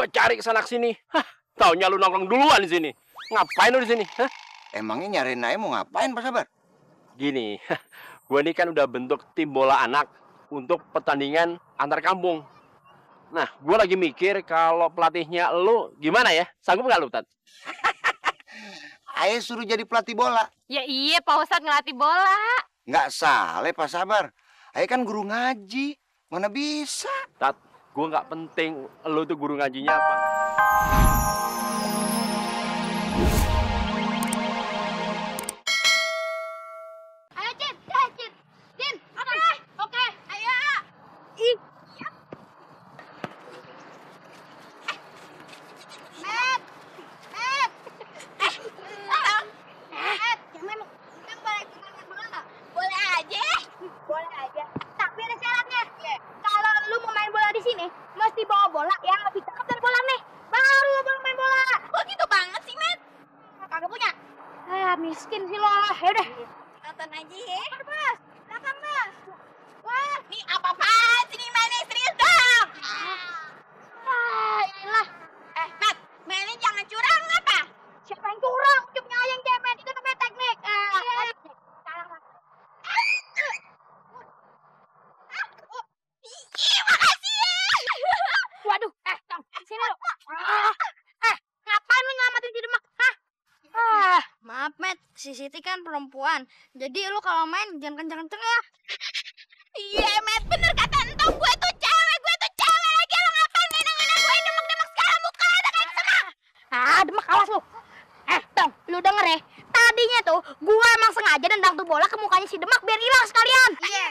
Gua cari kesana sini. Hah, taunya lu nongkrong duluan di sini. Ngapain lu di sini? Hah? Emangnya nyariin Ae mau ngapain, Pak Sabar? Gini, gua ini kan udah bentuk tim bola anak untuk pertandingan antar kampung. Nah, gua lagi mikir kalau pelatihnya lu gimana ya? Sanggup nggak lu, Tat? Ae suruh jadi pelatih bola. Ya iya, Pak Ustadz ngelatih bola. Nggak salah, Pak Sabar. Ae kan guru ngaji. Mana bisa? Tat, gua nggak penting lu tuh guru ngajinya apa. Ayo, Cin. Cin. Oke. Ayo. Ih. Met. Boleh aja. Tapi ada syaratnya. Kalau lu mau main bola di sini, mesti bawa bola yang lebih cakep dari bola nih. Baru lu boleh main bola. Kok gitu banget sih, Met? Kagak punya. Miskin sih lo. Yaudah. Nonton aja ya. Mas. Belakang, Mas. Wah, nih apa-apaan sini mainnya serius dong. Inilah. Met, mainnya jangan curang apa? Siapa yang curang? Cupnya yang cemen. Itu namanya teknik. Waduh, Tong, sini lo. Ngapain lu nyelamatin si Demak? Maaf, Met. Si Siti kan perempuan. Jadi lu kalau main jangan kenceng-kenceng ya. Iya, Met, bener kata Entong. Gue tuh cewek lagi. Lo ngapain ngenang-ngenang gue Demak sekarang muka ada kayak sama. Demak, awas lu. Tong, lu denger ya. Tadinya tuh gue emang sengaja nendang tuh bola ke mukanya si Demak biar hilang sekalian. Iya.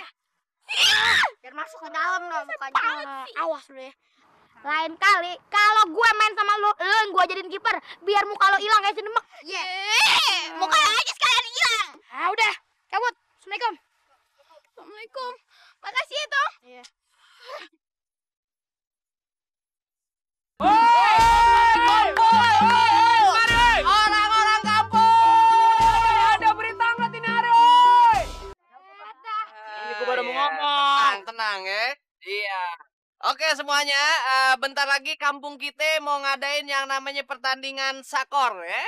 Biar masuk ke dalam dong mukanya. Awas lu ya. Lain kali kalau gue main sama lu yang gue jadiin kiper biar muka lo hilang kayak si Demak. Iya. Muka lo aja sekalian hilang. Udah, cabut. Assalamualaikum. Assalamualaikum. Makasih ya, Tong. Iya. Orang-orang kampung, ada berita nggak ini hari? Ini gua baru mau ngomong. Tenang ya. Iya. Oke semuanya, bentar lagi kampung kita mau ngadain yang namanya pertandingan sakor ya.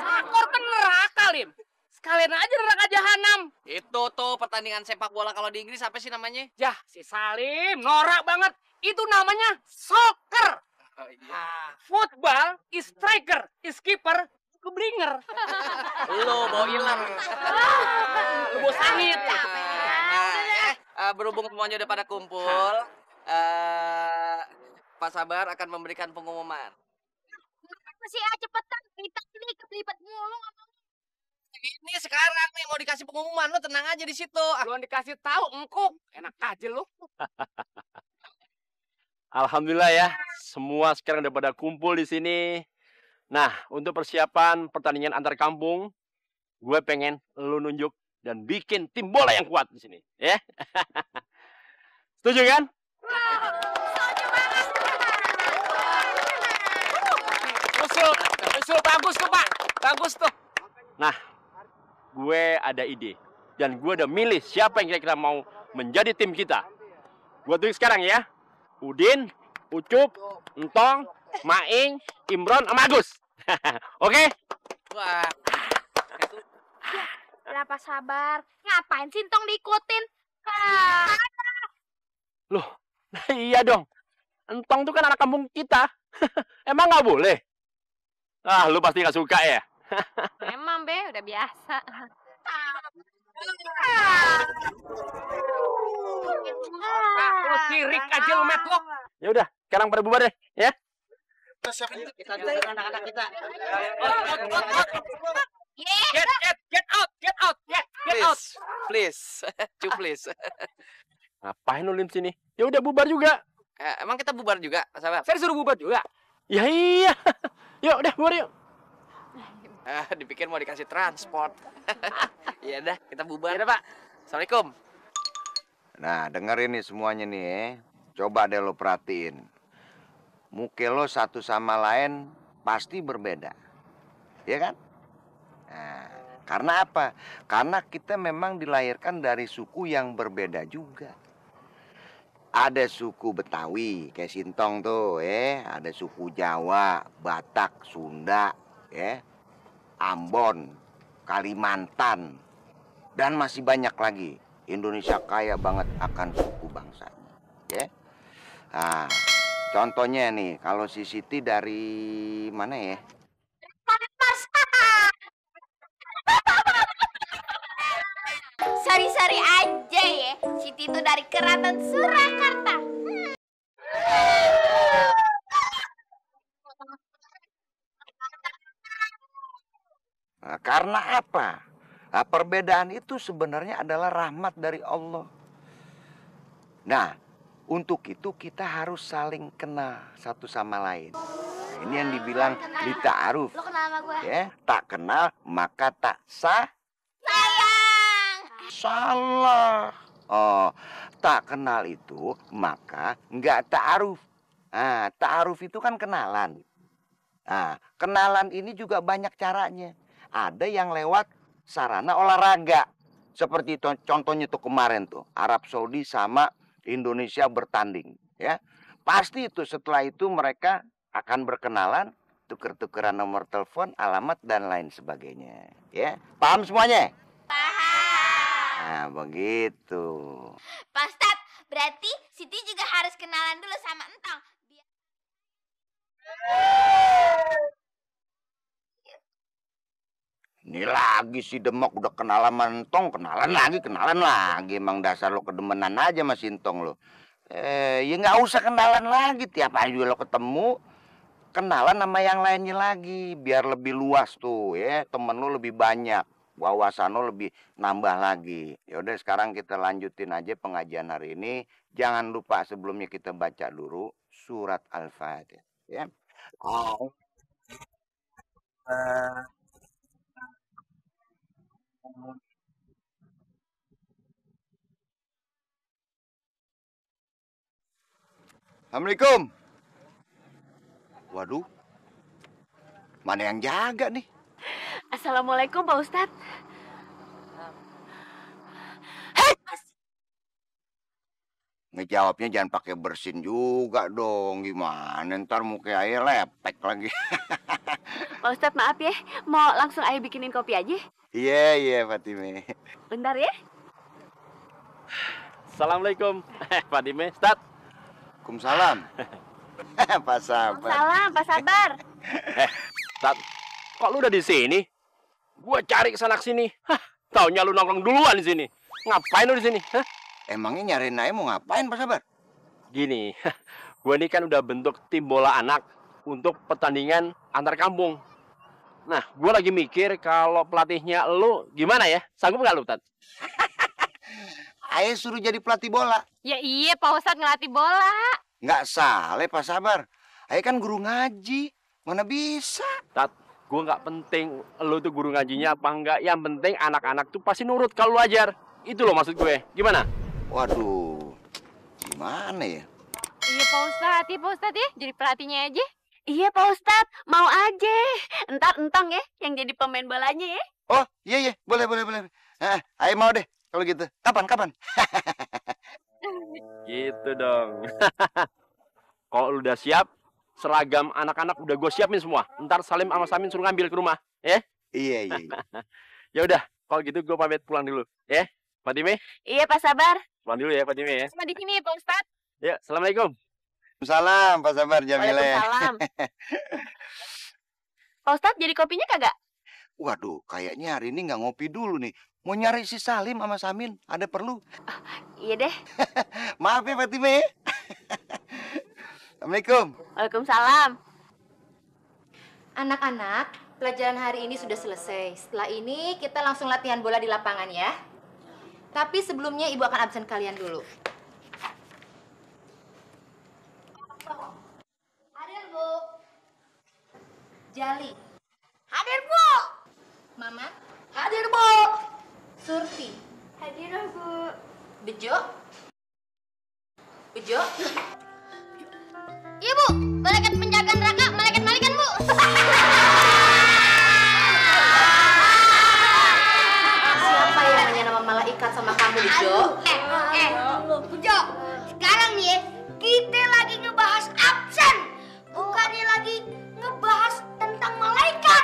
Sakor kan neraka, Lim. Sekalian aja neraka jahanam. Itu tuh pertandingan sepak bola kalau di Inggris apa sih namanya? Yah, si Salim norak banget. Itu namanya soccer. Oh, iya. Football is striker, is keeper, keblinger. Lo bawa ilang. Lu bawa sangit. Berhubung semuanya udah pada kumpul, Pak Sabar akan memberikan pengumuman. Masih cepetan kita ini kelibet mulu ngomong. Ini sekarang nih mau dikasih pengumuman, lo tenang aja di situ. Belum dikasih tahu engkuk. Enak aja lu. Alhamdulillah ya, semua sekarang udah pada kumpul di sini. Nah, untuk persiapan pertandingan antar kampung, gue pengen lu nunjuk dan bikin tim bola yang kuat di sini, ya. Setuju kan? Usul bagus tuh, Pak. Bagus tuh. Nah, gue ada ide dan gue udah milih siapa yang kira-kira mau menjadi tim kita. Gue tunjuk sekarang ya. Udin, Ucup, Entong, Maing, Imron, sama Agus. Oke? Wah. Berapa sabar? Ngapain sih Entong diikutin? Loh, iya dong. Entong tuh kan anak kampung kita. Emang nggak boleh? Ah, lu pasti nggak suka ya? Emang, Be, udah biasa. Lu sirik aja lu, Met, lu. Ya udah, sekarang pada bubar deh, ya. Kita anak-anak kita. Get out. Please. Please. Ngapain lu Lim sini? Ya udah bubar juga. Emang kita bubar juga, Pak Sabar? Saya disuruh bubar juga. Ya iya. Yuk, udah bubar yuk. Dipikir mau dikasih transport. Iya dah, kita bubar. Ya udah, Pak. Assalamualaikum. Nah, dengerin nih semuanya nih ya. Coba deh lo perhatiin. Muka lo satu sama lain pasti berbeda. Ya kan? Nah, karena apa? Karena kita memang dilahirkan dari suku yang berbeda juga. Ada suku Betawi kayak Sintong tuh, ada suku Jawa, Batak, Sunda, Ambon, Kalimantan, dan masih banyak lagi. Indonesia kaya banget akan suku bangsanya, ya. Nah, contohnya nih, kalau si Siti dari mana ya? Sari-sari aja ya. Siti itu dari Keraton Surakarta. Nah, karena apa? Nah, perbedaan itu sebenarnya adalah rahmat dari Allah. Nah, untuk itu kita harus saling kenal satu sama lain. Nah, ini yang dibilang bita'aruf. Lo kenal sama gue? Ya, tak kenal maka tak sah. Sayang. Salah. Oh, tak kenal itu maka nggak ta'aruf. Nah, ta'aruf itu kan kenalan. Nah, kenalan ini juga banyak caranya. Ada yang lewat sarana olahraga. Seperti contohnya tuh kemarin tuh, Arab Saudi sama Indonesia bertanding, ya. Pasti itu setelah itu mereka akan berkenalan, tuker-tukeran nomor telepon, alamat dan lain sebagainya, ya. Paham semuanya? Paham. Nah, begitu. Pak Ustadz, berarti Siti juga harus kenalan dulu sama Entong. Ini lagi si Demok udah kenalan sama Entong, kenalan lagi. Emang dasar lo kedemenan aja sama si Entong lo. Ya nggak usah kenalan lagi, tiap hari juga lo ketemu. Kenalan sama yang lainnya lagi, biar lebih luas tuh, ya. Temen lo lebih banyak, wawasan lo lebih nambah lagi. Ya udah sekarang kita lanjutin aja pengajian hari ini. Jangan lupa sebelumnya kita baca dulu surat Al-Fatihah, ya. Assalamualaikum. Waduh, mana yang jaga nih? Assalamualaikum Pak Ustadz. Ngejawabnya jangan pakai bersin juga dong. Gimana ntar muka ayah lepek lagi. Pak Ustadz maaf ya, mau langsung ayah bikinin kopi aja? Iya Fatime. Bentar ya. Assalamualaikum. Fatime, Ustaz. Waalaikumsalam. Pak Sabar. Salam Pak Sabar. Ustaz, kok lu udah di sini? Gua cari kesana sini. Hah, taunya lu nongkrong duluan di sini. Ngapain lu di sini? Hah? Emangnya nyariin ayah mau ngapain Pak Sabar? Gini, gua ini kan udah bentuk tim bola anak untuk pertandingan antar kampung. Nah, gua lagi mikir kalau pelatihnya lu gimana ya? Sanggup nggak lu, Ustaz? Ayah suruh jadi pelatih bola. Ya iya Pak Ustadz ngelatih bola. Nggak salah Pak Sabar. Ayah kan guru ngaji. Mana bisa? Ustaz, gua nggak penting lu tuh guru ngajinya apa enggak. Yang penting anak-anak tuh pasti nurut kalau lu ajar. Itu loh maksud gue. Gimana? Waduh, gimana ya? Iya Pak Ustadz ya, jadi pelatihnya aja. Iya Pak Ustadz, mau aja. Entar Entong ya yang jadi pemain bolanya ya. Oh iya, boleh. Ayah mau deh kalau gitu. Kapan? Gitu dong. Kalau lu udah siap, seragam anak-anak udah gue siapin semua. Ntar Salim sama Samin suruh ngambil ke rumah, ya? Iya. Ya udah, kalau gitu gue pamit pulang dulu, ya? Fatime? Iya Pak Sabar. Pulang dulu ya, Fatime ya. Sama di sini Pak Ustadz. Ya, assalamualaikum. Salam Pak Sabar Jamile. Waalaikumsalam. Pak Ustadz jadi kopinya kagak? Waduh, kayaknya hari ini nggak ngopi dulu nih. Mau nyari si Salim sama Samin, ada perlu? Iya deh. Maaf ya Fatime. Assalamualaikum. Waalaikumsalam. Anak-anak, pelajaran hari ini sudah selesai. Setelah ini kita langsung latihan bola di lapangan ya. Tapi sebelumnya ibu akan absen kalian dulu. Hadir, Bu. Jali, Hadir, Bu. Mama, Hadir, Bu. Surti, Hadir, Bu. Bejo. Iya, Bu. Malaikat penjaga neraka, malaikat malikan, Bu. Siapa yang nanya nama malaikat sama sama kamu, Ujo. Ujo, sekarang nih ya, kita lagi ngebahas absen. Bukannya lagi ngebahas tentang malaikat.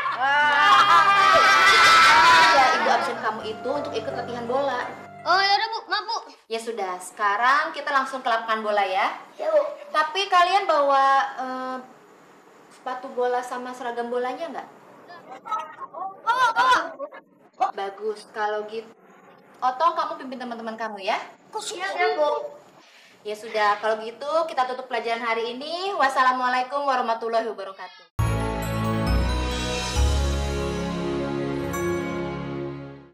Ya, ibu absen kamu itu untuk ikut latihan bola. Oh yaudah Bu, maaf Bu. Ya sudah, sekarang kita langsung ke lapangan bola ya. Ya Bu. Tapi kalian bawa sepatu bola sama seragam bolanya nggak? Bagus, kalau gitu. Otong, kamu pimpin teman-teman kamu ya. Iya Bu. Ya sudah, kalau gitu kita tutup pelajaran hari ini. Wassalamualaikum warahmatullahi wabarakatuh.